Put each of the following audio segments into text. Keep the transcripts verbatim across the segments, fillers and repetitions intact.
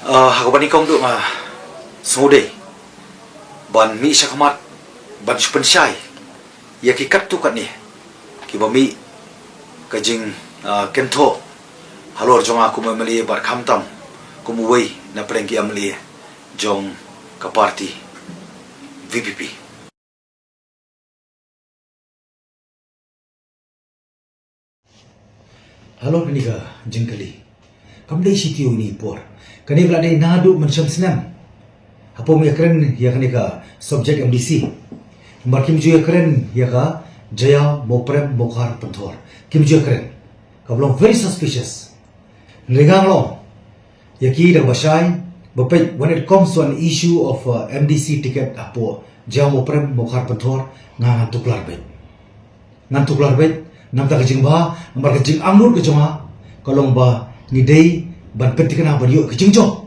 Ah, ha kaba nyngkong ruh nga sngewdei ban mih shakhmat ban shu pynshai ïa ki katto katne kiba mih ka jing, ah, kynthoh halor jong nga kum u M L A bad khamtam kum uwei na pdeng ki M L A jong ka party V P P. Halor kane ka jingkylli, kam dei shi taïew ïa kane ka por. Kane ka la dei naduh mynshem snem hapoh ïakren ïa kane ka subject M D C. Namar kim ju ïakren ïa ka Jaiaw Mawprem Mawkhar Pynthor. Kim ju ïakren. Ka long very suspicious. Hynrei nga long ïa ki da kaba shai ba peit, when it comes to an issue of, uh, M D C ticket hapoh Jaiaw Mawprem Mawkhar Pynthor, nga ngan tuklar beit. Ngan tuklar beit namar ka jingbha, namar ka jingangnud ka jong nga ka long ba ngi dei ban pynthikna ban ïoh ka jingjop.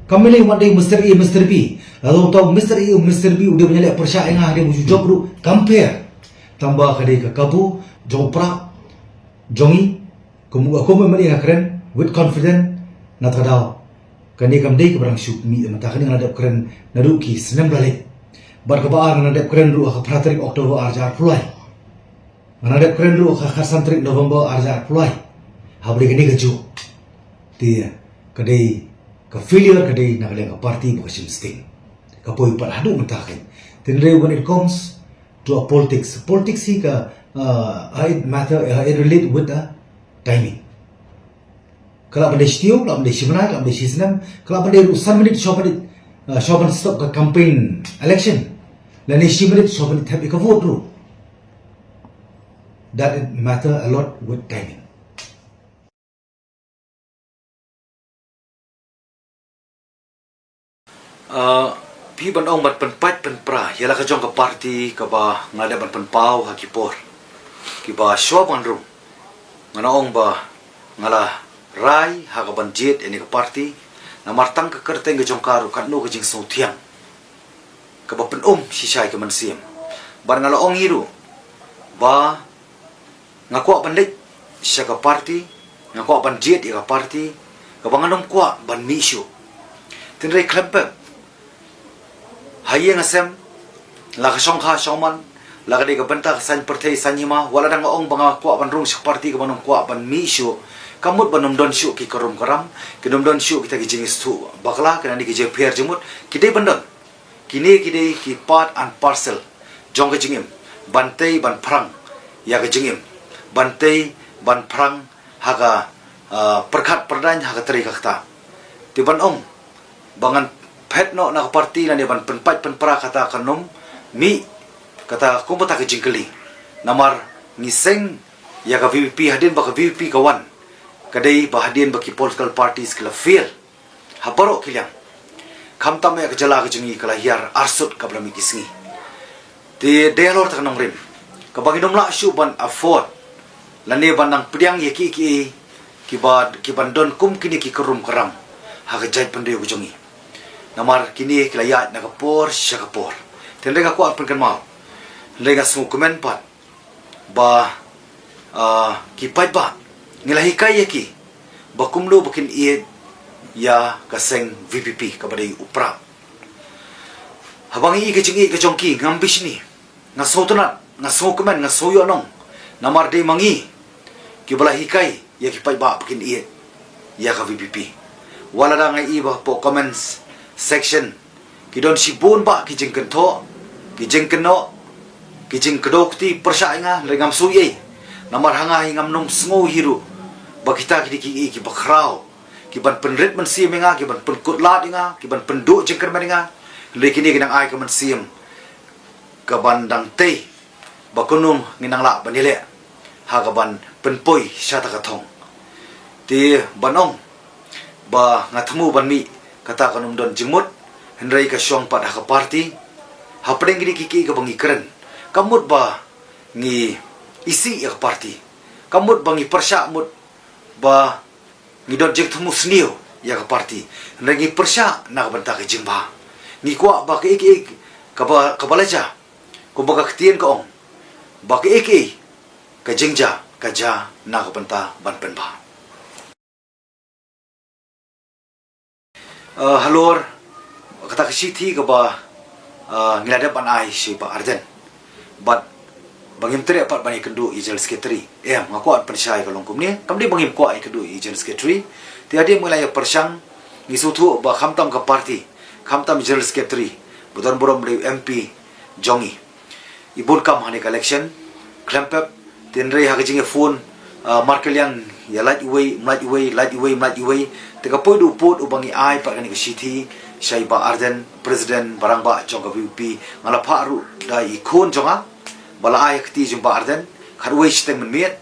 Kam dei wat dei Mister A, Mister B. Lada uta u Mister A, Mister B u dei ban ïaleh pyrshah ïa nga hadien ba ju jop ruh kam pher. Tangba ka dei ka kabu jong u prah jong ngi. Kum, kum u M L A nga kren with confidence, na kata ka daw kane kam dei kaba dang shu mih, mynta kane nga la dep kren naduh ki snem ba la leit. Bad kaba ar nga la dep kren ruh ha ka phra tarik October ar hajar arphew lai. Nga la dep kren ruh ha ka khatsan tarik November ar hajar arphew lai. Haba dei kane kajuh, te ka dei ka failure ka dei na ka liang ka party bad ka shim sting. Ka poi pat haduh mynta ka. Hynrei when it comes to a politics, politics hi ka, uh, uh, it matter, uh, it relate with the timing. Ka lah ban dei shi taïew, ka lah ban dei shi bnai, ka lah ban dei shi snem, ka lah ban dei ruh san minit shuwa ban, uh, shuwa ban stop ka campaign election, lane shi minit shuwa ban thep ïa ka vote ruh. That it matter a lot with timing. Ah, phi ban ong ban pynpait pynpra ïa la ka jong ka party kaba nga dei ban pynpaw ha ki por kiba shuwa ban rung. Nga ong ba nga la rai ha ka ban jied ïa kane ka party, namar tang ka kyrteng ka jong ka ruh katno ka jingsngewthiang kaba pynum shisha ïa ka mynsiem. Bad nga la ong hi ruh ba nga kwah ban leit sha ka party, nga kwah ban jied ïa ka party kaba ngan ym kwah ban mih shuh. Hynrei khlem pep, ha ïing ha sem, la ka shongkha shongman, la ka dei ka bynta ka saiñ pyrthei saiñ hima, wat la dang ong ba nga kwah ban rung sha ka party kaba ngan ym kwah ban mih shuh, ka mut ban ym don shuh ki karum karam, kin ym don shuh kita ki jingïathuh bakla, kine ki jingpher jingmut ki dei ban don. Kine ki dei ki part and parcel jong ka jingim, ban tei ban phrang ïa ka jingim, ban tei ban phrang ha ka, ah, pyrkhat pyrdaiñ ha ka trei ka kta. Te ban ong ba ngan phet noh na ka party lane ban pynpait pynpra, kata kan ym mih, kata kumta ka jingkylli. Namar ngi seng ïa ka V P P, hadien ba ka V P P ka wan, ka dei ba hadien ba ki political parties ki la fail ha baroh ki liang. Khamtam ïa ka jylla ka jong ngi ka la hiar arsut kaba la mih ki sngi. Te dei halor kata ka nongrim kaba ngin ym lah shuh ban afford lane ban nang pdiang ïa kiei kiei kiba, kiban don kum kine ki karum karam ha ka jaitbynriew ka jong ngi. Namar kine ki la ïaid na ka por sha ka por. Te hynrei nga kwah pynkynmaw, hynrei nga sngewkmen pat ba, ah, ki paidbah, ngi la hikai ïa ki ba kumno ba kin ïeit ïa ka seng V P P kaba dei u prah. Haba ngi ïohi ka jingïeit ka jong ki, ngam bishni, nga sngewtynnat, nga sngewkmen, nga sngew ïohnong. Namar dei ma ngi kiba la hikai ïa ki paidbah ba kin ïeit ïa ka V P P. Wat la dang ngi ïohi ba hapoh comments section ki don shibun bah ki jingkynthoh, ki jingkynnoh, ki jingkdew kti pyrshah ïa nga, hynrei ngam sngew ei. Namar ha nga hi ngam nym sngew hi ruh ba kita ki dei kiei kiba khraw, kiban pynrit mynsiem ïa nga, kiban pynkut lad ïa nga, kiban pynduh jingkyrmen ïa nga. Hynrei kine ki nang ai ka mynsiem kaban dang tei ba kumno ngin nang lah ban ïaleh ha kaban pynpoi sha kata ka thong. Te ban ong ba nga thmu ban mih, kata kan ym don jingmut, hynrei ka shong pat ha ka party. Hapdeng kine kiei kiei kaba ngi kren, ka mut ba ngi isih ïa ka party, ka mut ba ngi pyrshah mut ba ngi don jingthmu sniew ïa ka party, hynrei ngi pyrshah na ka bynta ka jingbha. Ngi kwah ba kiei kiei kaba, kaba la jia, kumba ka ktien ka ong, ba kiei kiei ka jingjia ka jia na ka bynta ban pynbha. Uh, halor kata ka shithi kaba uh, ngi la dep ban ai sha i Bah Ardent. Bad ba ngim treh pat ban ïakynduh ïa i General Secretary. Em, nga kwah pynshai ka long kumne. Kam dei ba ngim kwah ïakynduh ïa i General Secretary. Te hadien ba ngi la ïa pyrshang, ngi sngewthuh ba khamtam ka party, khamtam General Secretary, ba don burom dei u M P jong ngi, i bun kam ha kane ka election, khlem pep. Te hynrei ha ka jingïaphone uh, markylliang, ïa lait uwei, ym lait uwei, lait uwei, ym lait uwei. Te ka poi da u pud uba ngi ai pat kane ka shithi sha i Bah Ardent, President ba rangbah jong ka V P P. Nga la phah ruh da i khun jong nga ba la ai ha ka kti jong i Bah Ardent, khatwei shiteng mynmiet,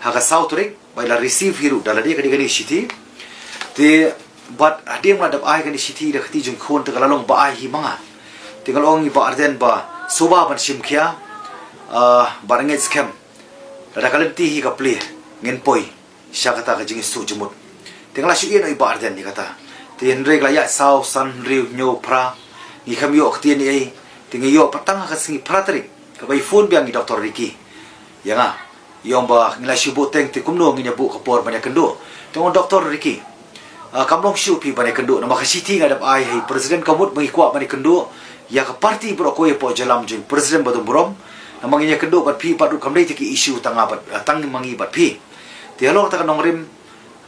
ha ka saw tarik, ba i la receive hi ruh da lade kane, kane ka shithi. Te bad hadien ba la dep ai kane ka shithi da ka kti jong i khun, te ka la long ba ai hi ma nga. Te nga la ong ïa i Bah Ardent ba sngewbha ban shim khia, uh, ba ngeit skhem, lada ka lynti hi ka plie, ngin poi sha kata ka jingïasyllok jingmut. Te nga la shu ïeh noh ïa i Bah Ardent ïa kata. Te hynrei ka la ïaid saw, san, hynriew, hynñiew, phra, ngi khlem ïoh ktien ei ei. Te ngi ïoh pat tang ha ka sngi phra tarik, kaba i phone biang i Doctor Ricky ïa nga, i ong ba ngi la shu buh teng, te kumno ngin ïa buh ka por ban ïakynduh? Te nga ong, Doctor Ricky, ah, kam long shuh phi ban ïakynduh, namar ka shithi nga dep ai ha i President, ka mut ba ngi kwah ban ïakynduh ïa ka party baroh kawei hapoh jingïalam jong i President ba don burom. Namar ngin ïakynduh bad phi pat ruh kam dei te ki issue tang nga bad, ah, tang ma ngi bad phi. Te halor kata ka nongrim,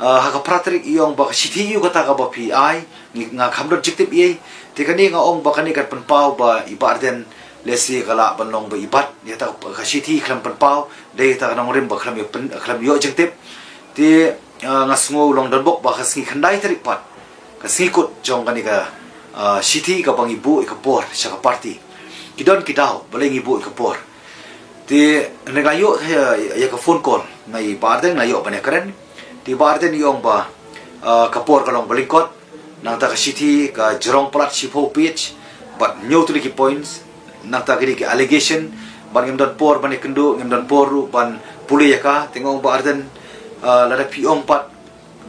ah, ha ka phra tarik i ong ba ka shithi ïa u kata kaba phi ai, ngi, nga kam don jingtip ei ei. Te kane nga ong ba kane kan pynpaw ba i Bah Ardent lehse ka lah ban long ba i bat ïa kata ka shithi, khlem pynpaw, dei kata ka nongrim ba khlem ïoh pyn-, khlem ïoh jingtip. Te, ah, nga sngew long donbok ba ka sngi khyndai tarik pat, ka sngi kut jong kane ka, ah, shithi, kaba ngi buh ïa ka por sha ka party. Ki don ki daw balei ngi buh ïa ka por. Te hynrei nga la ïoh, eh, ïa ka phone call na i Bah Ardent, nga la ïoh ban ïakren. Te i Bah Ardent i ong ba, ah, ka por ka long ba lyngkot, nangta ka shithi ka jrong palat shiphew page bad hynñiew tylli ki points, nangta kine ki allegation, bad ngim don por ban ïakynduh, ngim don por ruh ban pule ïa ka. Te nga ong, Bah Ardent, ah, lada phi ong pat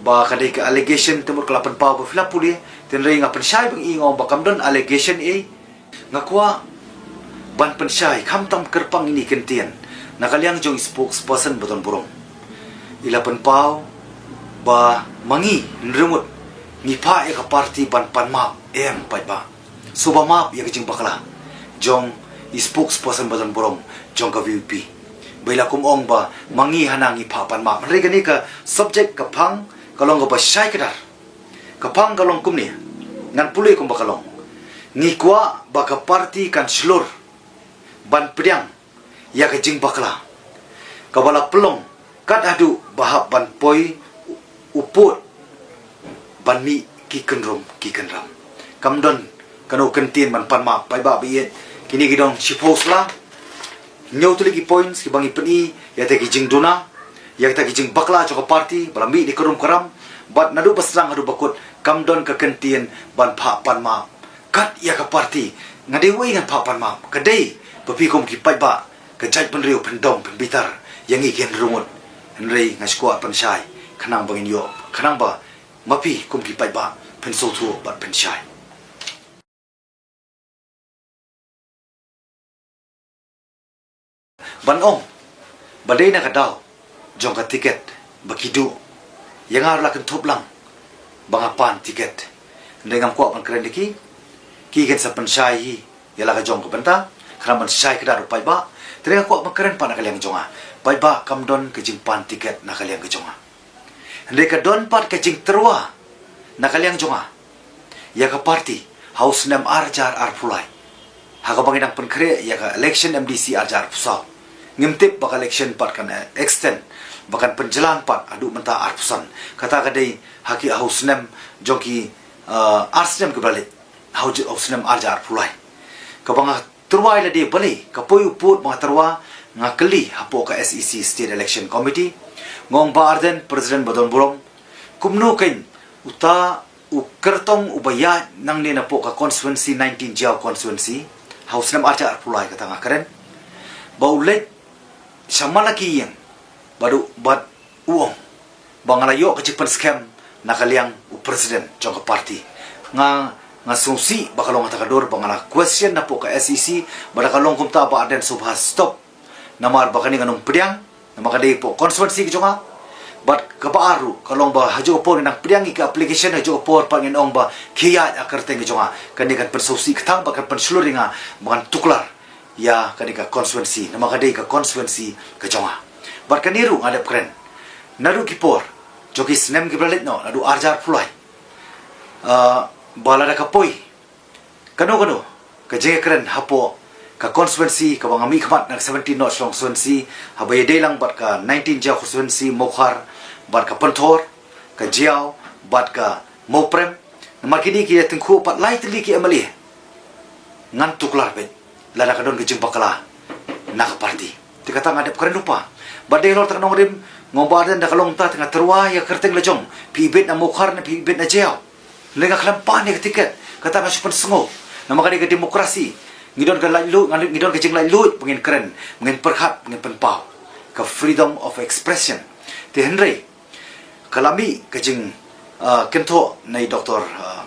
ba ka dei ka allegation, te mut ka la pynpaw ba phi la pule. Te hynrei nga pynshai ba ngi, nga ong ba kam don allegation ei ei. Nga kwah ban pynshai, khamtam kyrpang ine i kyntien na ka liang jong i spokesperson ba don burom. I la pynpaw ba ma ngi, hynriew ngut, ngi phah ïa ka party ban pan map. Em paidbah, sngewbha map ïa ka jingbakla jong i spokesperson ba don burom jong ka V P P. Ba i la kum ong ba ma ngi hana ngi phah pan map. Hynrei kane ka subject ka phang ka long kaba shai kdar. Ka phang ka long kumne, ngan pule kumba ka long. Ngi kwah ba ka party kan shlur ban pdiang ïa ka jingbakla kaba la pynlong kat haduh ba hap ban poi u pud ban mih ki kynrum ki kynram. Kam don kano ka kyntien ban pan map, paidbah ba ïeit. Kine ki don shiphew sla, hynñiew tylli ki points kiba ngi pyni ïa kata ki jingduna, ïa kata ki jingbakla jong ka party ba la mih da ki kynrum kynram. Bad naduh ba sdang haduh ba kut kam don ka kyntien ban phah pan map kat ïa ka party. Nga dei uei ngan phah pan map? Ka dei ba phi kum ki paidbah, ka jaitbynriew, phin dom phin bitar ïa ngi ki hynriew ngut. Hynrei nga shu kwah pynshai khnang ba ngin ïoh, khnang ba ma phi kum ki paidbah phin sngewthuh bad phin shai. Ban ong ba dei na ka daw jong ka tiket ba ki duh, ïa nga ruh la kynthup lang ba nga pan tiket. Hynrei ngam kwah ban kren ïa ki, ki kin sa pynshai hi ïa la ka jong ka bynta, khnang ban shai kdar u paidbah. Te nga kwah ban kren pat na ka liang jong nga, paidbah, kam don ka jingpan tiket na ka liang ka jong nga. Hynrei ka don pat ka jingtyrwa na ka liang jong nga ïa ka party ha u snem ar hajar arphew lai, ha kaba ngi dang pynkhreh ïa ka election M D C ar hajar arphew saw. Ngim tip ba ka election pat kan, eh, extend, ba kan pynjlan pat haduh mynta arphew san. Kata ka dei ha ki, ha u snem jong ki, eh, ar snem kiba la leit, ha u, ha u snem ar hajar arphew lai. Kaba nga tyrwa ïa lade balei, ka poi u pud ba nga tyrwa, nga kylli hapoh ka S E C State Election Committee. Nga ong, Bah Ardent, President ba don burom, kumno kein uta u kyrtong uba ïaid nangne napoh ka constituency nineteen, Jaïaw constituency, ha u snem ar hajar arphew lai, kata nga kren, ba u leit sha man la ki ïing bad u, bad u ong ba nga la ïoh ka jingpynskhem na ka liang u president jong ka party. Nga, nga sngewsih ba ka long kata ka dur, ba nga la question napoh ka S E C, ba lada ka long kumta, Bah Ardent, sngewbha stop. Namar ba kane ngan ym pdiang, namar ka dei hapoh constituency ka jong nga. Bad kaba ar ruh ka long ba ha juh ka por ngi nang pdiang ïa ka application, ha juh ka por pat ngin ong ba khie ïaid ha ka kyrteng ka jong nga. Kane kan pynsngewsih kata bad kan pynshlur ïa nga ba ngan tuklar ïa kane ka constituency, namar ka dei ka constituency ka jong nga. Bad kane ruh nga dep kren naduh ki por jong ki snem kiba la leit noh, naduh arhajar arphew lai, ah, ba lada ka poi kano kano ka jingïakren hapoh ka constituency kaba nga mihkhmat, na ka seventeen North Shillong constituency, haba ïadei lang bad ka nineteen Jaïaw constituency, Mawkhar bad ka Pynthor, ka Jaïaw bad ka Mawprem. Namar kine ki ïa tyngkhuh pat lai tylli ki M L A. Ngan tuklar beit lada ka don ka jingbakla na ka party. Te kata nga dep kren lypa. Bad dei halor kata ka nongrim, nga ong Bah Ardent, da ka long kumta te nga tyrwa ïa ka kyrteng la jong. Phi ibit na Mawkhar ne phi ibit na Jaïaw? Lei nga khlem pan ïa ka tiket, kata nga shu pynsngew. Namar ka dei ka demokrasi. Ngi don ka laitluid, ngi don ka jinglaitluid ba ngin kren, ba ngin pyrkhat, ba ngin pynpaw. Ka freedom of expression. Te hynrei ka la mih ka jing, ah, kynthoh na i Doctor, ah,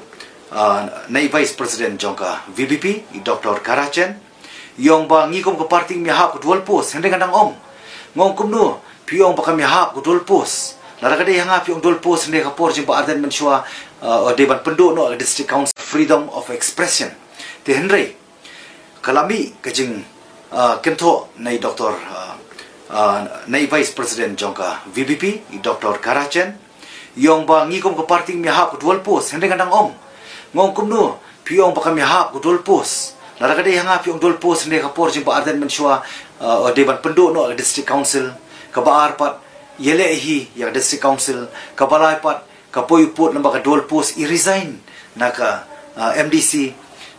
ah, na i Vice President jong ka V P P, i Doctor Kara Chen. I ong ba ngi kum ka party ngim ïahap ka dual post, hynrei nga dang ong. Nga ong kumno phi ong ba kam ïahap ka dual post? Lada ka dei ha nga phi ong dual post, hynrei ka por jong Bah Ardent mynshuwa, ah, dei ban pynduh noh ka District Council, freedom of expression. Te hynrei ka la mih ka jing, ah, kynthoh na i Doctor, ah, ah, na i Vice President jong ka V P P, i Doctor Kara Chen. I ong ba ngi kum ka party ngim ïahap ka dual post, hynrei nga dang ong. Nga ong kumno phi ong ba kam ïahap ka dual post? Lada ka dei ha nga phi ong dual post, hynrei ka por jong Bah Ardent mynshuwa, ah, dei ban pynduh noh ka District Council. Kaba ar pat ïaleh hi ïa ka District Council. Kaba lai pat ka poi u pud lyngba ka dual post, i resign na ka, ah, M D C.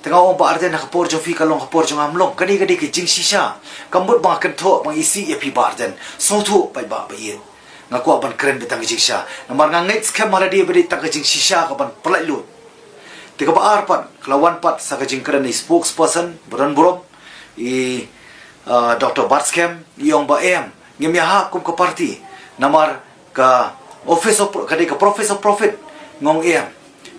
Te nga ong Bah Ardent, ha ka por jong phi ka long, ha ka por jong nga ym long. Kane ka dei ka jingshisha. Kam mut ba nga kynthoh, ba nga isih ïa phi Bah Ardent. Sngewthuh paidbah ba ïeit. Nga kwah ban kren beit tang ka jingshisha. Namar nga ngeit skhem ha lade ba dei tang ka jingshisha kaban pyllait lut. Te kaba ar pat ka la wan pat sa ka jingkren na i spokesperson ba don burom, i, ah, Doctor Batskhem, i ong ba em, ngim ïahap kum ka party. Namar ka office of, ka dei ka office of profit. Nga ong em,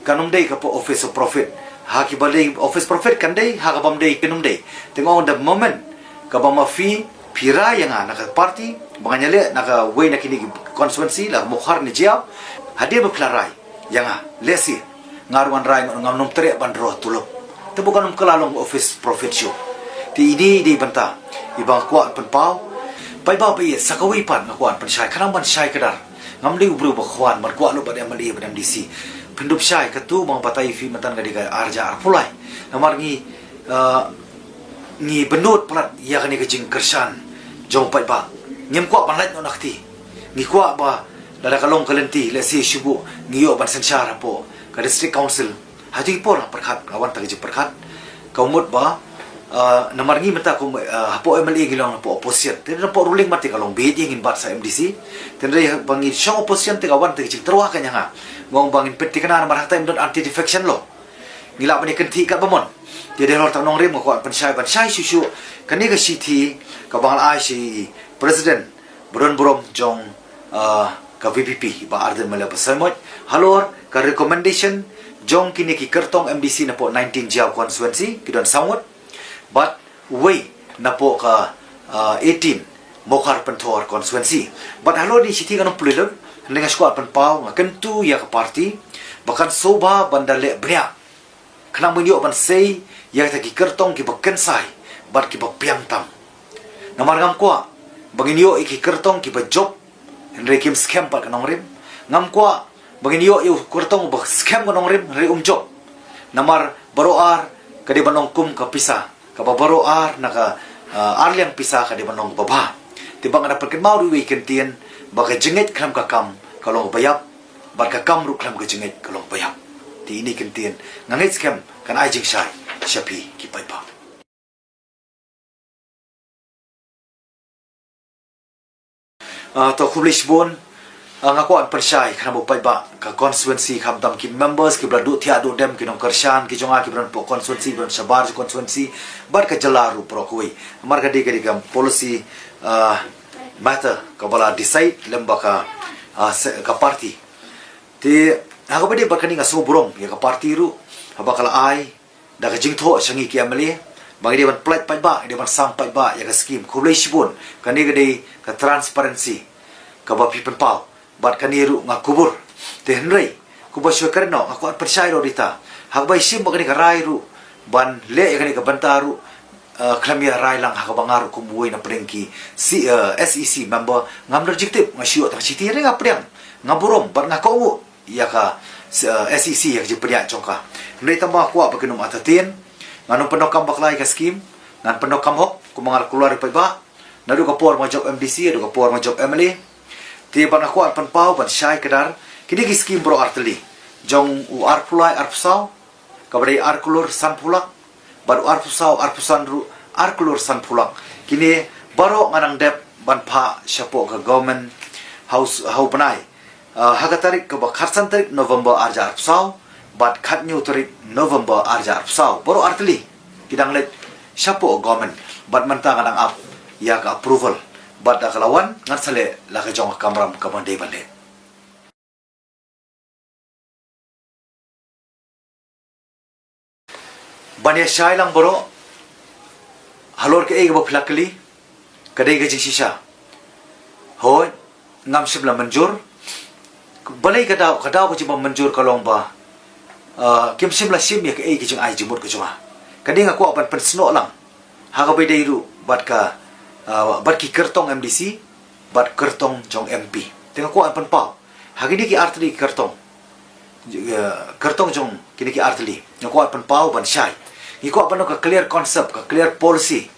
kan ym dei ka office of profit. Ha kiba dei office profit kan dei, ha kaba ym dei kan ym dei. Te nga ong the moment kaba ma phi, phi rai ïa nga na ka party ba ngan ïaleh na kawei na kine ki constituency, la Mawkhar ne Jaïaw, hadien ba phi la rai ïa nga, lehse nga ruh ngan rai, ngam nym treh ban draw tulop. Te ba kan ym kylla long office profit shuh. Te ine i dei i bynta iba nga kwah pynpaw. Paidbah ba ïeit, sa kawei pat nga kwah pynshai, khnang ban shai kdar. Ngam dei u briew ba khwan ban kwah lut bad M L A bad M D C. Pyndup shai, katto ba nga batai ïa phi mynta ka dei ka arhajar arphew lai. Namar ngi, ah, ngi bynnud palat ïa kane ka jingkyrshan jong paidbah. Ngim kwah ban lait noh na kti. Ngi kwah ba lada ka long ka lynti, lehse shu buh ngi ïoh ban synshar hapoh ka District Council. Ha kito ki por nga pyrkhat, nga wan tang ka jingpyrkhat. Ka mut ba, ah, namar ngi mynta kum, ah, hapoh M L A ngi long hapoh opposition. Te hapoh ruling mynta ka long beit ïa ngin bat sa M D C. Te hynrei ba ngi shong opposition te ka wan tang ka jingtyrwa ka ïa nga. Nga ong ba ngin pynthikna namar hatai ym don anti defection law. Ngi lah ban ïa kynthih katba mon. Te dei halor kata ka nongrim nga kwah pynshai, ban shai shuh shuh. Kane ka shithi kaba nga la ai sha i President ba don burom jong, ah, ka V P P, Bah Ardent Miller Basaiawmoit, halor ka recommendation jong kine ki kyrtong M D C napoh nineteen Jaïaw constituency, ki don saw ngut, bad uwei napoh ka, ah, eighteen Mawkhar Pynthor constituency. Bad halor kane ka shithi ngan ym pule lem, hynrei nga shu kwah pynpaw, nga kyntu ïa ka party ba kan sngewbha ban da leh bniah. Khnang ba ngin ïoh ban sei ïa kita ki kyrtong kiba kynsai bad kiba piang tam. Namar ngam kwah ba ngin ïoh ïa ki kyrtong kiba jop hynrei kim skhem pat ka nongrim. Ngam kwah ba ngin ïoh ïa u kyrtong uba skhem ka nongrim hynrei um jop. Namar baroh ar ka dei ban long kum ka pisa, kaba baroh ar na ka, ah, ar liang pisa ka dei ban long kaba bha. Te ba nga da pynkynmaw ruh ïa ka ktien ba ka jingngeit khlem ka kam ka long kaba ïap. Bad ka kam ruh khlem ka jingngeit ka long kaba ïap. Te ine i ktien nga ngeit skhem kan ai jingshai sha phi ki paidbah. Ah, to khublei shibun. Ah, nga kwah pynshai khnang ba u paidbah ka constituency, khamtam ki members kiba la duh thiah duh dem, ki nongkyrshan ki jong nga kiba don hapoh constituency, kiba don shabar jong constituency bad ka jylla ruh baroh kawei. Namar ka dei, ka dei ka policy, ah, matter kaba la decide lem bad ka, ah, se-, ka party. Te ha kaba ïadei bad kane nga sngewburom ïa ka party ruh haba ka la ai da ka jingthoh sha ngi ki M L A ba ngi dei ban pynlait paidbah, ngi dei ban sam paidbah ïa ka skim. Khublei shibun. Kane ka dei ka transparency kaba phi pynpaw. Bad kane ruh nga kubur. Te hynrei, kumba shu kren noh, nga kwah pynshai ruh ïa kata. Haba i shim ba kane ka rai ruh, ban leh ïa kane ka bynta ruh, eh, khlem ïa rai lang ha kaba nga ruh kum uwei na pdeng ki C-, eh, S E C member, ngam don jingtip, nga shu ïoh tang shithi, hynrei nga pdiang, nga burom, bad nga kohnguh ïa ka, eh, S E C ïa ka jingpynïaid jong ka. Hynrei tang ba nga kwah ba kin ym entertain, ngan ym pyndonkam bakla ïa ka skim, ngan pyndonkam hok, kumba nga la kular ïa u paidbah, naduh ka por ba nga jop M D C, naduh ka por ba nga jop M L A. Te bad nga kwah pynpaw ban shai kdar, kine ki skim baroh artylli. Jong u arphew lai arphew saw, kaba dei ar klur sanphew lak, bad u arphew saw arphew san ruh ar klur sanphew lak. Kine baroh nga dang dep ban phah shapoh ka government ha u, ha u bnai. Ah, ha ka tarik kaba khatsan tarik November arhajar arphew saw, bad khathynñiew tarik November arhajar arphew saw. Baroh artylli ki dang leit shapoh government, bad mynta nga dang ap ïa ka approval. Bad da ka la wan, ngan sa leh la ka jong ka kamram kaba dei ban leh. Ban ïa shai lang baroh, halor kaei kaba phi la kylli, ka dei ka jingshisha. Hooid, ngam shym la mynjur. Balei ka daw, ka daw ka jingmynjur ka long ba, ah, kim shym la shim ïa kaei ka jingai jingmut ka jong nga. Ka dei nga kwah ban pynsnoh lang ha kaba dei ruh bad ka, ah, bad ki kyrtong M D C, bad kyrtong jong M P. Te nga kwah pynpaw ha kine ki artylli ki kyrtong, eh, kyrtong jong kine ki artylli, nga kwah pynpaw ban shai. Ngi kwah ban long ka clear concept, ka clear policy.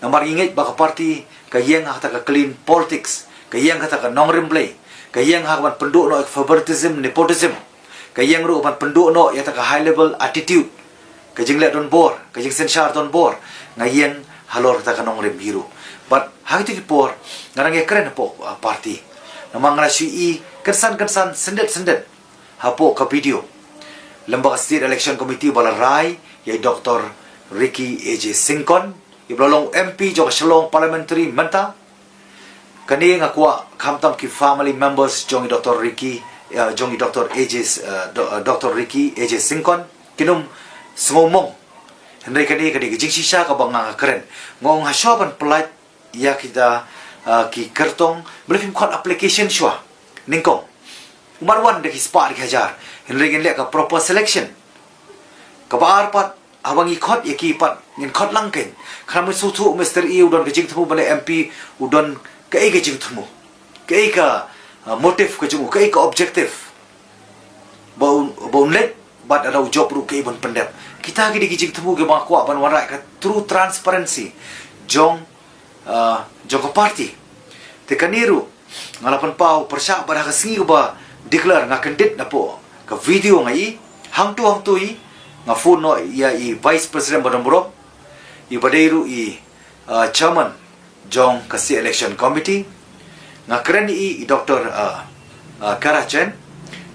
Namar ngi ngeit ba ka party ka ïeng ha kata ka clean politics, ka ïeng ha kata ka nongrim Blei, ka ïeng ha ka ban pynduh noh ïa ka favoritism, nepotism, ka ïeng ruh ban pynduh noh ïa kata ka high level attitude, ka jingleh donbor, ka jingsynshar donbor, nga ïeng halor kata ka nongrim hi ruh. Bad ha kito ki por nga dang ïakren hapoh, ah, party. Namar nga la shu ïohi kynsan kynsan, syndet syndet, hapoh ka video lem bad ka State Election Committee ba la rai ïa i Doctor Ricky A J Syngkon, i ba la long M P jong ka Shillong Parliamentary mynta. Kane nga kwah khamtam ki family members jong i Doctor Ricky, eh, jong i Doctor A J, eh, Do-, eh, Doctor Ricky A J Syngkon, kin ym sngewmong. Hynrei kane ka dei ka jingshisha kaba nga nga kren. Nga ong ha shuwa ban pynlait ïa kita, ah, ki kyrtong, balei phim khot application shuwa nyngkong? Ummat wan da ki spah da ki hajar, hynrei ngin leh ka proper selection. Kaba ar pat, haba ngi khot ïa ki pat, ngin khot lang kein. Khnang ba ngin sngewthuh Mister A u don ka jingthmu ban leh M P, u don kaei ka jingthmu, kaei ka, ah, motive ka jong u, kaei ka objective, ba un, ba un leit, bad lada u jop ruh kaei ban pyndep. Kita ki dei ki jingthmu kiba nga kwah ban wanrah ka true transparency jong, ah, jong ka party. Te kane ruh nga la pynpaw pyrshah bad ha ka sngi kaba declare nga kyndit napoh ka video nga ïohi, hangto hangto hi nga phone noh ïa i Vice President ba don burom, i ba dei ruh i, ah, Chairman jong ka State Election Committee. Nga kren ïa i, i Doctor, ah, ah, Kara Chen.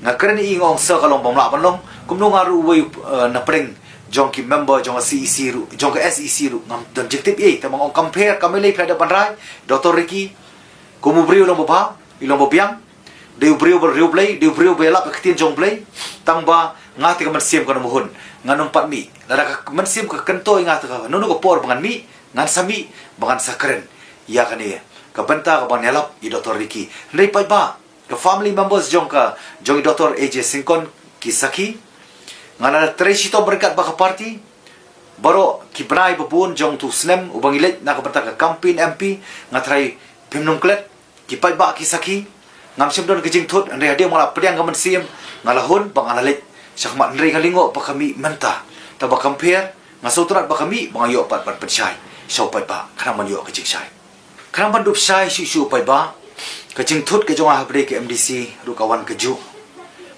Nga kren ïa i, nga ong sa ka long bym lah ban long. Kumno nga ruh uwei, ah, na pdeng jong ki member jong ka C E C ruh, jong ka S E C ruh, ngam don jingtip ei. Te ma nga ong compare, kam lei phi la dep ban rai, Doctor Ricky, kum u briew long ba bha, i long ba biang. Dei u briew ba riewblei, dei u briew ba ïalap ïa ka ktien jong Blei. Tang ba nga te ka mynsiem kan ym hun, ngan ym pat mih. Lada ka mynsiem ka kyntu ïa nga te ka, nunu ka por ba ngan mih, ngan sa mih, ba ngan sa kren ïa kane ka bynta kaba ngan ïalap ïa i Doctor Ricky. Hynrei paidbah, ka family members jong ka, jong i Doctor A J Syngkon ki sakhi. Nga la trei shitom ryngkat bad ka party baroh ki bnai ba bun jong utu u snem uba ngi leit na ka bynta ka campaign M P, nga tharai phim nym klet. Ki paidbah ki sakhi, ngam shym don ka jingthut, hynrei hadien ba nga la pdiang ka mynsiem, nga la hun bad nga la leit shakhmat, hynrei nga lyngngoh ba ka mih mynta. Te ba compare, nga sngewtynnat ba ka mih, ba nga ïoh pat ban pynshai sha u paidbah khnang ban ïoh ka jingshai. Khnang ban dup shai shuh shuh u paidbah, ka jingthut ka jong nga hapdeng ka M D C ruh ka wan kajuh.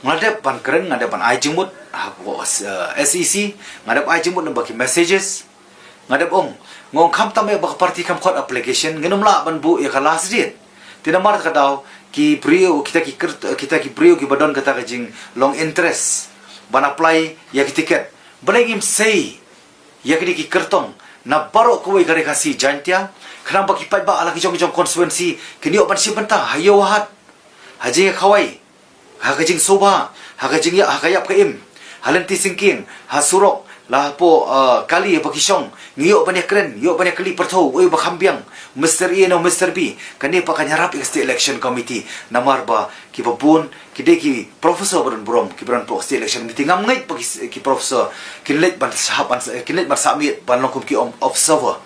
Nga la dep ban kren, nga la dep ban ai jingmut ha ka, eh, S E C, nga la dep ai jingmut na ba ki messages. Nga dep ong, nga ong khamtam eh ba ka party kam khot application, ngin ym lah ban buh ïa ka last date. Te namar kata ka daw, ki briew, kita ki kyrt-, kita ki briew kiba don kata ka jinglong interest ban apply ïa ki ticket, balei ngim sei ïa kine ki kyrtong na baroh kawei ka Ri Khasi Jaiñtia, khnang ba ki paidbah ha la ki jong ki jong constituency kin ïoh ban shim bynta ha ïew ha hat, ha jingïakhawai, ha ka jingsuba, ha ka jingïap, ha ka ïap ka im, ha lynti syngkien, ha surok, La hapoh, uh, kali ba ki shong, ngi ïoh ban ïakren, ïoh ban ïakylli pyrthuh, oi ba kham biang, Mister A ne Mister B, kane pat kan ïarap ïa ka State Election Committee, namar ba kiba bun, ki dei ki professor ba don burom, kiba don hapoh State Election Committee, ngam ngeit ba ki, ki professor, kin leit ban sahap, ban, kin leit ban submit, ban long kum ki om-, observer.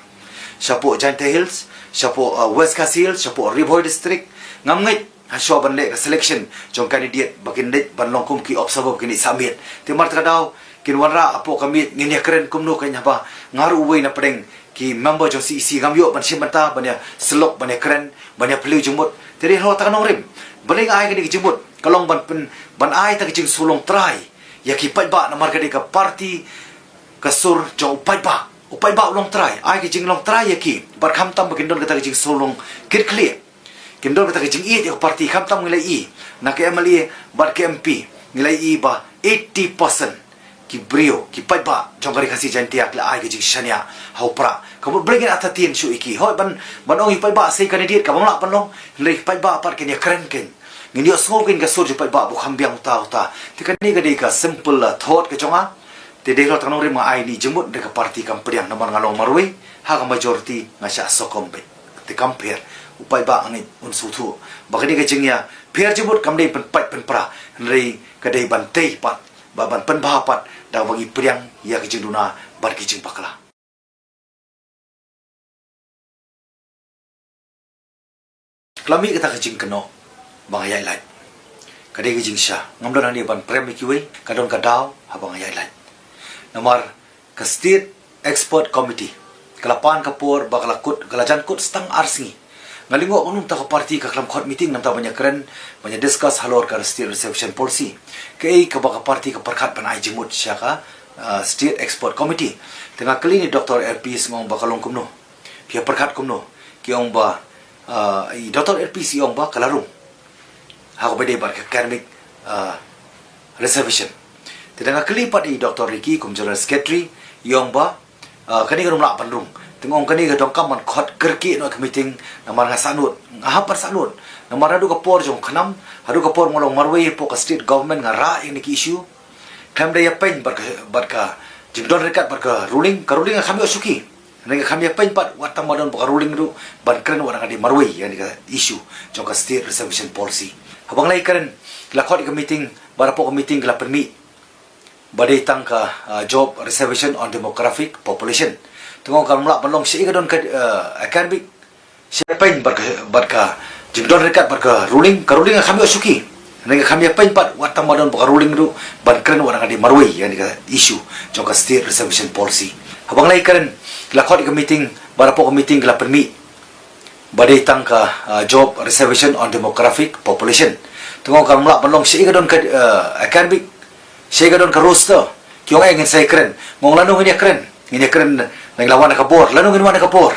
Shapoh Jaintia Hills, shapoh, uh, West Khasi Hills, shapoh Ri Bhoi District, ngam ngeit, hashwa ban leh ka selection jong candidate ba kin leit ban long kum ki observer ba kin leit submit. Te mar kata ka daw kin wanrah hapoh ka miet ngin ïakren kumno kein haba nga ruh uwei na pdeng ki member jong C E C ngam ïoh ban shim bynta ban ïa syllok ban ïakren ban ïa phylliew jingmut. Te dei halor kata ka nongrim. Balei nga ai kane ka jingmut ka long ban pyn, ban ai kata ka jingsngewlong trai ïa ki paidbah namar ka dei ka party ka sur jong u paidbah. U paidbah u long trai, ai ka jinglong trai ïa ki. Bad khamtam ba kin don kata ka jingsngewlong kitkhlieh. Kin don kata ka jingïeit ïa ka party khamtam ngi la ïohi na ka M L A bad ka M P ngi la ïohi ba eighty percent ki briew, ki paidbah jong ka Ri Khasi Jaiñtia ki la ai ka jingshaniah ha u Prah. Ka mut balei ngin entertain shuh ïa ki? Hooid ban, ban ong ïa u paidbah sa ïa ka candidate kaba ym lah ban long, hynrei ki paidbah pat kin ïakren kein. Ngin ïohsngew kein ka sur jong u paidbah ba u kham biang uta uta. Te kane ka dei ka simple, uh, thought ka jong nga. Te dei halor kata ka nongrim nga ai ïa kane ka jingmut, hynrei ka party kam pdiang namar nga long marwei, ha ka majority nga shah sokong beit. Te kam pher, u paidbah nga ngeit un sngewthuh ba kane ka jingïapher jingmut kam dei pynpait pynpra, hynrei ka dei ban tei pat, ba ban pynbha pat da kaba ngi pdiang ïa ka jingduna bad ki jingbakla. Ka la mih kata ka jingkynnoh ba nga ïaid lait. Ka dei ka jingshisha, ngam don hangne ban prem ïa kiwei, ka don ka daw haba nga ïaid lait. Namar ka State Expert Committee ka la pan ka por ba ka la kut, ka la jan kut tang ar sngi. Nga lyngngoh kumno mynta ka party ka khlem khot meeting namar ban ïakren, ban ïa discuss halor ka State Reservation Policy. Kaei kaba ka party ka pyrkhat ban ai jingmut sha ka, uh, State Expert Committee. Te nga kylli ïa i Doctor L P Seng, ong ba ka long kumno. Phi ïa pyrkhat kumno? Ki ong ba, uh, i Doctor L P Seng i ong ba ka la rung ha kaba ïadei bad ka academic, uh, reservation. Te nga kylli pat ïa i Doctor Ricky kum General Secretary, i ong ba, uh, kane kam lah ban rung. Te nga ong kane ka donkam ban khot kyrkieh noh ïa ka meeting namar nga sahnud, nga hap ban sahnud. Namar naduh ka por jong u khnam haduh ka por ba nga long marwei hapoh ka state government nga rah ïa kine ki issue. Khlem da ïapeiñ bad ka, bad ka jingdon ryngkat bad ka ruling, ka ruling nga kham ïoh shuki. Nga kham ïapeiñ pat wat tang ba don bad ka ruling ruh ban kren wat nga dei marwei ïa kane ka issue jong ka State Reservation Policy. Haba nga la ïakren, ki la khot ïa ka meeting, bad hapoh ka meeting ki la pynmih ba dei tang ka, uh, job reservation on demographic population. Te nga ong kam lah ban long shaei ka don ka, uh, academic, shaei peiñ bad ka, bad ka jingdon ryngkat bad ka ruling, ka ruling nga kham ïoh shuki. Nga kham ïapeiñ pat wat tang ba don bad ka ruling ruh ban kren wat nga dei marwei ïa kane ka issue jong ka State Reservation Policy. Haba nga la ïakren, ki la khot ïa ka meeting, bad hapoh ka meeting ki la pynmih ba dei tang ka, uh, job reservation on demographic population. Te nga ong kam lah ban long shaei ka don ka, uh, academic, shaei ka don ka roster. Ki ong eh ngin sa ïakren. Nga ong lano ngin ïakren? Ngin ïakren lano ngin wan ha ka bor, lano ngin wan ha ka bor?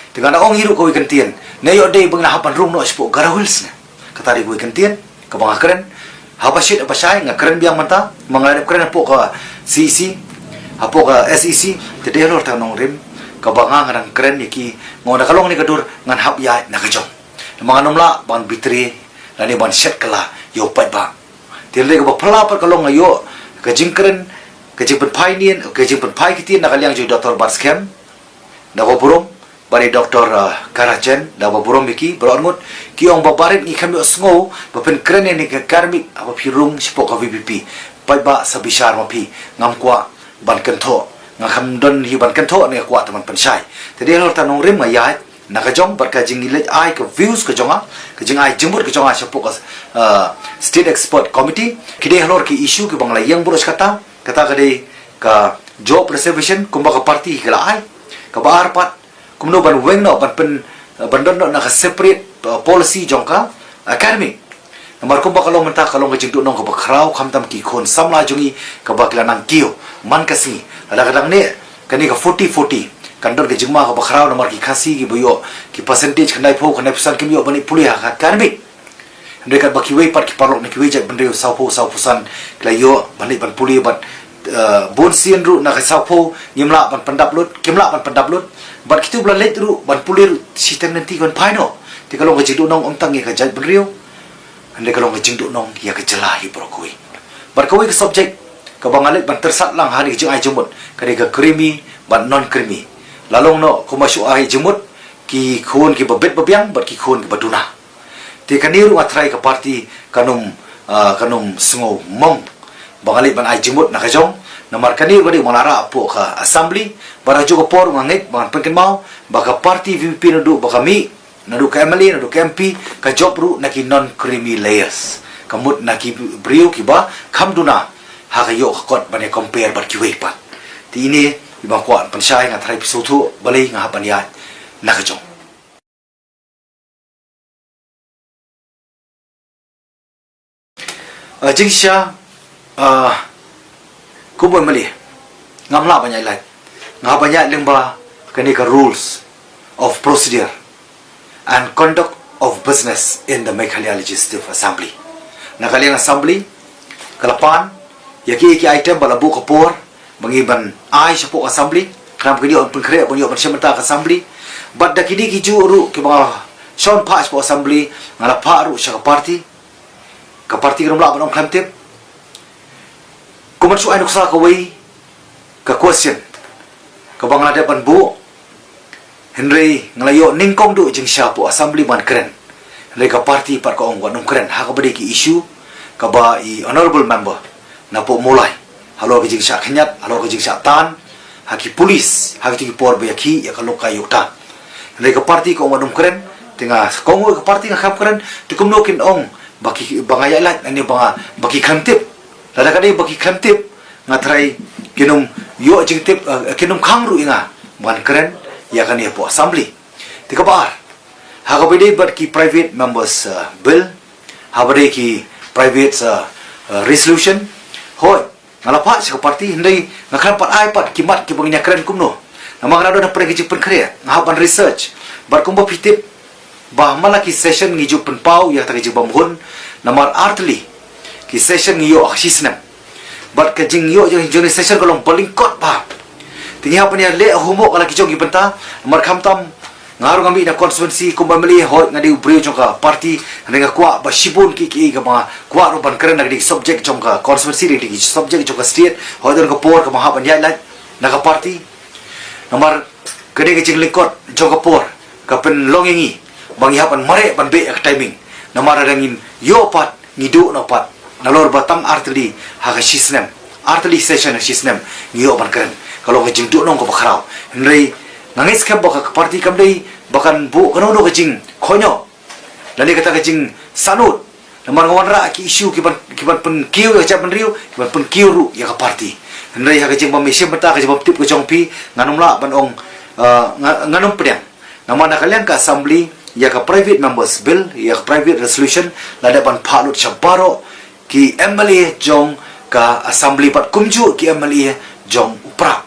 Te nga ong hi ruh kawei ka kyntien, nga ïoh dei ba ngin hap ban rung noh shapoh Garo Hills ne. Kata dei kawei ka kyntien kaba nga kren. Haba shit haba shai nga kren biang mynta, ma nga la dep kren hapoh ka C E C, hapoh ka S E C. Te dei halor kata ka nongrim kaba nga nga dang kren ïa ki, nga ong da ka long ne ka dur ngan hap ïaid na ka jong. Namar ngan ym lah ban betray lane ban shet kylla ïa u paidbah. Te hynrei kaba phylla pat ka long nga ïoh ka jingkren, ka jingpynphai ktien, ka jingpynphai ktien na ka liang jong i Doctor Batskhem, da kaba burom, bad i Doctor, uh, Karachen, da kaba burom ïa ki baroh arngut. Ki ong ba barit ngi kham ïohsngew ba phin kren ïa kane ka academic haba phi rung shapoh ka V P P. Paidbah sa bishar ma phi, ngam kwah ban kynthoh, nga kham don hi ban kynthoh ne nga kwah tang ban pynshai. Te dei halor kata ka nongrim nga ïaid na ka jong bad ka jingleit ai ka views ka jong nga, ka jingai jingmut ka jong nga shapoh ka, uh, State Expert Committee. Ki dei halor ki issue kiba nga la ïeng burom sha kata, kata ka dei ka job reservation kumba ka party ka la ai. Kaba ar pat, kumno ban weng noh ban pyn, uh, ban don noh na ka separate, uh, policy jong ka academic. Namar kumba ka long mynta ka long ka jingduhnong kaba khraw khamtam ki khun samla jong ngi kaba ki la nang kiew man ka sngi. Lada ka dang neh kane ka forty forty kan don ka jingma kaba khraw namar ki Khasi kiba ïoh ki percentage khyndai phew, khyndai phew san kim ïoh ban leit pule ha ka academic. Hynrei katba kiwei pat ki paralok na kiwei jait bynriew saw phew, saw phew san ki la ïoh ban leit ban pule bad, eh, bun sien ruh na ka saw phew ngim lah ban pyndap lut, kim lah ban pyndap lut. Bad kito ba la leit ruh ban pule ruh shiteng lynti ki wan phai noh. Te ka long ka jingduhnong ym tang ïa ka jait bynriew, hynrei ka long ka jingduhnong ïa ka jylla hi baroh kawei. Bad kawei ka subject kaba nga leit ban tyrsad lang ha kane ka jingai jingmut, ka dei ka creamy bad non creamy. La long noh kumba shu ai jingmut ki khun kiba bit ba biang bad ki khun kiba duna. Te kane ruh nga tharai ka party kan ym, ah, kan ym sngew mong ba nga leit ban ai jingmut na ka jong. Namar kane ruh ka dei ba nga la rah hapoh ka assembly, bad ha kajuh ka por ruh nga ngeit ba ngan pynkynmaw ba ka party VPP naduh ba ka mih, naduh ka MLA, naduh ka MP, ka jop ruh na ki non creamy layers. Ka mut na ki briew kiba kham duna ha ka ïoh ka kot ban ïa compare bad kiwei pat. Te ine iba nga kwah pynshai, nga tharai phi sngewthuh balei nga hap ban ïaid na ka jong. Ah, jingshisha, ah, kum u MLA, ngam lah ban ïaid lait. Nga hap ban ïaid lyngba kane ka rules of procedure and conduct of business in the Meghalaya Legislative Assembly. Na ka liang assembly ka la pan ïa ki, ki item ba la buh ka por ba ngi ban ai shapoh assembly, khnang ba kin ïoh ban pynkhreh, ban ïoh ban shim bynta ka assembly. Bad da kine ki juh ruh kiba nga shon phah shapoh assembly, nga la phah ruh sha ka party. Ka party ka ym lah ban ong khlem tip. Kumba shu ai nuksa kawei ka question kaba nga la dep ban buh, hynrei nga la ïoh nyngkong duh jingshisha hapoh assembly ban kren. Hynrei ka party pat ka ong wat nym kren ha kaba dei ki issue kaba i honourable member na poh Mawlai, halor ka jingshah khynñiat, halor ka jingshah tan ha ki police ha kito ki por ba ïakhih ïa ka Lokayukta. Hynrei ka party ka ong wat nym kren. Te nga, ka ong ka party nga khlem kren, te kumno kin ong ba ki, ba nga ïaid lait, ne ba nga, ba ki khlem tip? Lada ka dei ba ki khlem tip, nga tharai kin ym ïoh jingtip, eh, kin ym khang ruh ïa nga ban kren ïa kane hapoh assembly. Te kaba ar, ha kaba dei bad ki private members, eh, bill, ha kaba dei ki private, eh, eh, resolution, hooid, nga la phah sha ka party, hynrei nga khlem pat ai pat ki mat kiba ngin ïa kren kumno. Namar nga la don hapdeng ka jingpynkhreh, nga hap ban research. Bad kumba phi tip ba man la ki session ngi ju pynpaw ïa kata ka jingbymhun. Namar artylli ki session ngi ïoh ha ka shi snem. Bad ka jingïoh jong, jong ki session ka long ba lyngkot bha. Te ngi hap ban ïa leh homework ha la ki jong ki bynta. Namar khamtam nga ruh nga mih na constituency kum u MLA, hooid nga dei u briew jong ka party, hynrei nga kwah ba shibun ki, ki, kaba nga kwah ruh ban kren na ka dei ki subject jong ka constituency, dei ki subject jong ka state, hooid don ka por kaba nga hap ban ïaid lait na ka party. Namar ka dei ka jinglyngkot jong ka por ka pynlong ïa ngi ba ngi hap ban mareh ban beh ïa ka timing. Namar lada ngin ïoh pat, ngi duh noh pat nalor ba tang artylli ha ka shi snem, artylli session ha shi snem ngi ïoh ban kren. Ka long ka jingduhnong kaba khraw. Hynrei nga ngeit skhem ba ka party kam dei ba kan buh kano kano ka jingkhohnoh lane kata ka jingsahnud. Namar nga wanrah ki issue kiban, kiban pynkiew ïa ka jaitbynriew, kiban pynkiew ruh ïa ka party. Hynrei ha ka jingbym shim bynta, ka jingbym tip ka jong phi, ngan ym lah ban ong, eh, nga, ngan ym pdiang. Namar na ka liang ka assembly, ïa ka private members bill, ïa ka private resolution, la dep ban phah lut sha baroh ki MLA jong ka assembly bad kumjuh ki MLA jong u Prah,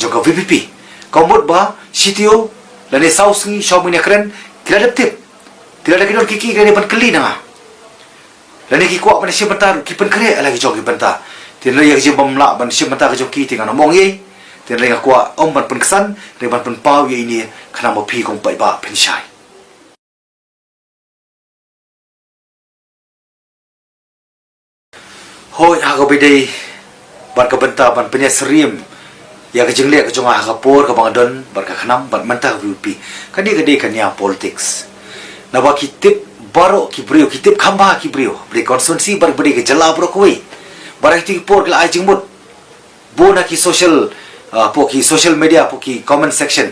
jong ka VPP. Ka mut ba shi taïew lane saw sngi, saw mane kren, ki la dep tip. Te lada ki don ki, ki, ki la dep ban kylli na nga. Lane ki kwah ban shim bynta ruh ki pynkhreh ha la ki jong ki bynta. Te hynrei ïa ka jingbym lah ban shim bynta ka jong ki te ngan ym ong ei. Te hynrei nga kwah ym ban pynksan, hynrei ban pynpaw ïa ine khnang ba phi kum paidbah phin shai. Hooid, ha kaba dei bad ka bynta ban pynïasyriem ïa ka jingleh ka jong nga ha ka por kaba nga don bad ka khnam bad mynta ka VPP. Kane ka dei ka nia politics. Naba ki tip baroh ki briew, ki tip kham bha ki briew, ba dei constituency bad ba dei ka jylla baroh kawei. Bad ha kito ki por ki la ai jingmut bun ha ki social, ah, hapoh ki social media, hapoh ki comment section.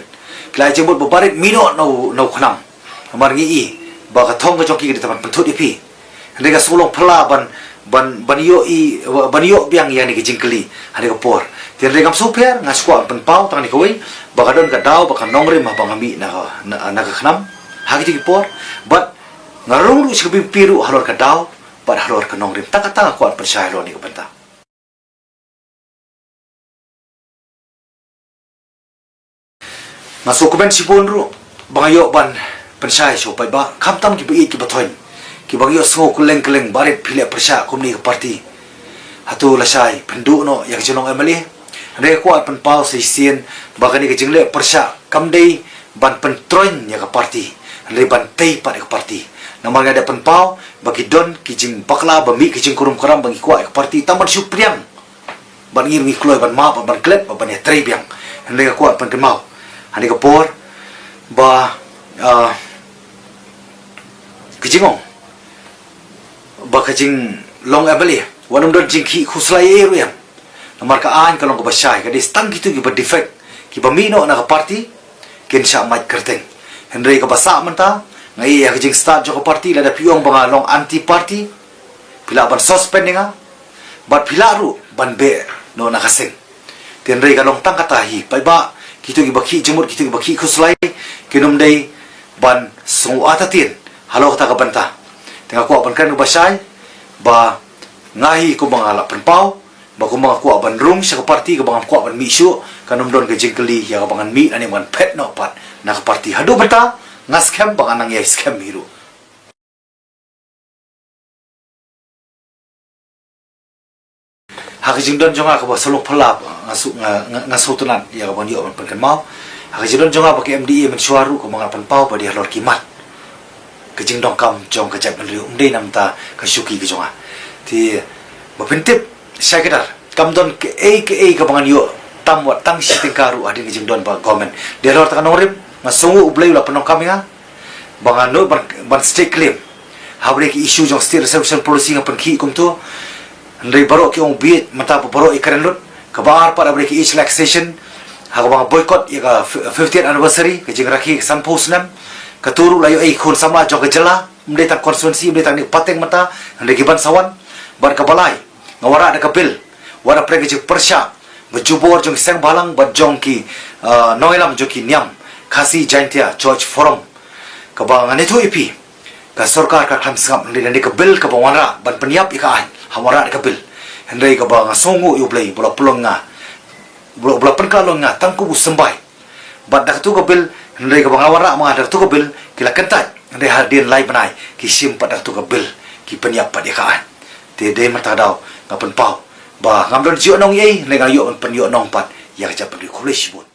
Ki la ai jingmut ba barit mih noh na u, na u khnam. Namar ngi i ba ka thong ka jong ki ka dei tang ban pynthut ïa phi. Hynrei nga sngew long phylla ban, ban, ban ïoh i, ban ïoh biang ïa kane ka jingkylli ha kane ka por. Te hynrei ngam sngewpher, nga shu kwah pynpaw tang kane kawei ba ka don ka daw ba ka nongrim haba nga mih na ka, na, na ka khnam ha kito ki por. Bad nga rung ruh sha ka VPP ruh halor ka daw bad halor ka nongrim. Tang kata nga kwah pynshai halor kane ka bynta. Nga sngewkmen shibun ruh ba nga ïoh ban pynshai sha u paidbah, khamtam kiba ïeit kiba thoiñ, kiba ngi ïoh sngew kylleng kylleng, barit phi leh pyrshah kumne ka party. Hato lashai phin duh noh ïa ka jinglong MLA? Hynrei nga kwah pynpaw sa shisien ba kane ka jingleh pyrshah kam dei ban pyntroiñ ïa ka party, hynrei ban tei pat ïa ka party. Namar nga da pynpaw ba ki don ki jingbakla ba mih ki jingkurum kuram ba ngi kwah ïa ka party tang ban shu pdiang Ban ngi ruh ngi kloi ban map, ban klet, ban ïatrei biang. Hynrei nga kwah pynkynmaw ha kane ka por ba, ah, ka jingong ba ka jinglong M L A wat nym don jingkhih khuslai ei ruh em. Namar ka aiñ ka long kaba shai, ka dei tang kito kiba defect, kiba mih noh na ka party, kin shah mait kyrteng. Hynrei kaba sah mynta, nga ïa ka jingstad jong ka party, lada phi ong ba nga long anti party, phi lah ban suspend ïa nga, bad phi lah ruh ban beh noh na ka seng. Te hynrei ka long tang kata hi, paidbah, kito kiba khih jingmut, kito kiba khih khuslai, kin ym dei ban sngew artatien halor kata ka bynta. Te nga kwah ban kren kaba shai ba nga hi kumba nga la pynpaw, ba kumba nga kwah ban rung sha ka party, kaba ngam kwah ban mih shuh, kan ym don ka jingkylli ïa kaba ngan mih lane ngan phet noh pat na ka party. Haduh mynta nga skhem ba ngan nang ïai skhem hi ruh. Ha ka jingdon jong nga kaba sa long phylla, nga shu, nga, nga, nga sngewtynnat ïa kaba ngan ïoh ban pynkynmaw. Ha ka jingdon jong nga bad ka M D A mynshuwa ruh, kaba nga la pynpaw ba dei halor ki mat ka jingdonkam jong ka jaitbynriew, ym dei na bynta ka shuki ka jong nga. Te ba pyntip shai kdar, kam don kaei kaei kaba ngan ïoh tam wat tang shi tyngka ruh hadien ka jingdon bad ka government. Dei halor kata ka nongrim, nga sngew U Blei u la pyndonkam ïa nga ba ngan nud ban, ban stake claim ha kawei ka issue jong State Reservation Policy, nga pynkhih kumto. Hynrei baroh ki ong bieit mynta, baroh ki kren lut. Kaba ar pat ha kawei ka age relaxation, ha kaba nga boycott ïa ka fiftieth anniversary, ka jingrakhe ka sanphew snem. Kato ruh la ïoh ei khun samla jong ka jylla, ym dei tang constituency, ym dei tang kane ka pateng mynta, hynrei ki ban sa wan. Bad kaba lai, nga wanrah da ka bill wat hapdeng ka jingpyrshah ba jubor jong ki seng bhalang bad jong ki, ah, nongïalam jong ki niam Khasi Jaintia Church Forum. Kaba ngan ïathuh ïa phi, ka sorkar ka khlem sngap, hynrei lane ka bill kaba wanrah ban pynïap ïa ka aiñ, ha wanrah da ka bill. Hynrei kaba nga sngewnguh ïa U Blei ba la pynlong nga, ba la, ba la pynkylla long nga tang kum u symbai. Bad da kato ka bill, hynrei kaba nga wanrah ma nga da kato ka bill, ki la kyntait, hynrei hadien lai bnai ki shim pat da kato ka bill, ki pynïap pat ïa ka aiñ. Te dei mynta ka daw nga pynpaw ba ngam don jingïohnong ei, hynrei nga ïoh ban pynïohnong pat ïa ka jaitbynriew. Khublei shibun.